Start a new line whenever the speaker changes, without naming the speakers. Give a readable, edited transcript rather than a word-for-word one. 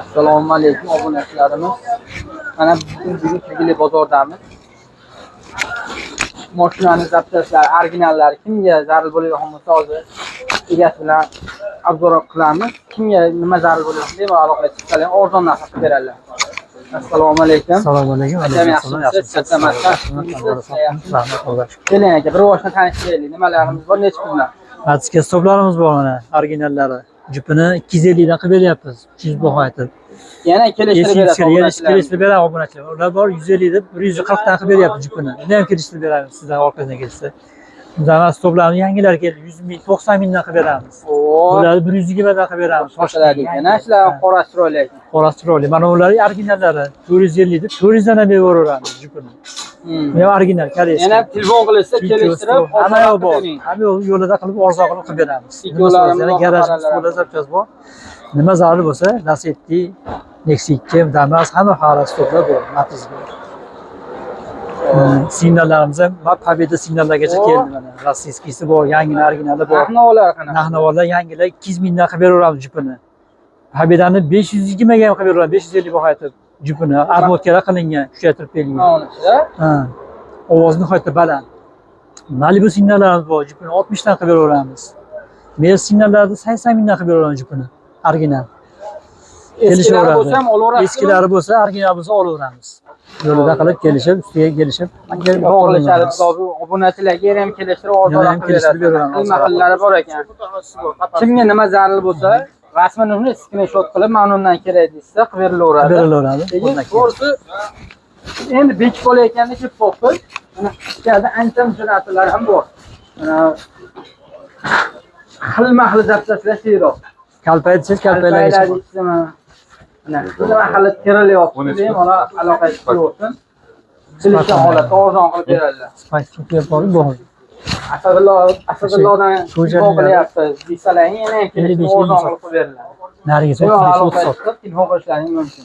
Assalomu alaykum obunachilarimiz. Mana bugun Sergeli bozordamiz. Mashinani zapchastlari, originallari kimga zarur bo'ladigan bo'lsa, hozir egasi bilan обзор qilamiz. Kimga nima zarur bo'ladigan bemalol aloqaga chiqsalar, arzon narxda qilib beradilar. Assalomu alaykum.
Assalomu alaykum.
Akam yaxshimisiz? Charchamasdan.
Rahmat, Allohga shukr.
Keling aka, bir boshdan tanishtiraylik. Nimalarimiz bor, nechi puldan?
Atska stoplarimiz bor mana, originallari. Jupini 250 dan qilib beryapmiz. 300 baho aytib.
Yana kelishtirib berasiz.
Yana
obunachilarga.
kelishtirib beramiz obunachilar. Ular bor 150 deb 140 dan qilib beryapmiz jupini. Uni ham kelishtirib beramiz sizdan orqasidan kelsa. Zaman stoplarni yangilar keldi. 100 ming, 90 mingdan qilib beramiz.
Oo,
Bularni 120 dan qilib beramiz.
boshqalar ekan. Ha, shular qora chiroyli ekan.
Qorasi chiroyli. Mana ular originallari 450 deb 400 dan ham beraveramiz jupini. Bu ham original, koreyskiy.
Yana telefon qilishsa kelishtirib,
hamma yo'l bor.
bering.
Hamma yo'l yo'lida qilib, arzon qilib qilib beramiz. Nima
Ikkovlarimiz
so'rasa,
bor,
garajimiz
xabarlar
to'la zapchast bor. Nima zarur bo'lsa, Lacetti, Nexia 2, Damas, hamma fara stoplar bor, Matiz bor. Signallarimiz ham Pobeda signallargacha
Oo.
Keldi mana. Rossiyskiysi bor, yangi originali bor.
Narx-navolar qanaqa?
Narx-navolar yangilar 200 mingdan qilib beraveramiz jupini. Pobedani 520 ga ham qilib beraveramiz, 550 baho aytib jupini. Обмотка lar qilingan, kuchaytirib berilgan.
Mana
Ha. Ovoz nihoyatda baland. Malibu signallarimiz bor, jupini 60 dan qilib beraveramiz. Merc signallarni 80 mingdan qilib beraveramiz jupini. Original.
Eskilari
Kelishaveradi.
bo'lsa ham olaverasizmi?
Eskilari bo'lsa, original bo'lsa olaveramiz. Yo'lida qilib kelishib, ustiga kelishib,
Bog'lashadi. Obunachilarga yana ham kelishtirib
Yana ham
arzonroq qilib
kelishtirib
berasiz.
beramiz.
Xilma xillari bor ekan. Kimga nima zarur bo'lsa, rasmini uni skrinshot qilib, mana undan kerak desa, qilib berilaveradi.
Berilaveradi.
Lekin
Qo'ldan keladi.
to'g'risi endi bekib qolayotganda kelib qolibmiz. Mana ichkarida ancha muncha narsalar ham bor. Mana xilma xil zapchastlar seroq.
Kalpay desangiz, kalpaylargacha bor.
Mana xilma xil terilyapti, bemalol aloqa chiqaversin. Kelishgan holatda arzon qilib beradilar.
Spice bor, bor.
Asadullo Asadullodan
Shu
telefon qilyapti desalaring, yana ham kelishib
55
arzon
ming.
qilib beriladi.
Narigisi
Bemalol
35
aloqa
30 sot.
chiqib telefon qilishlaring mumkin.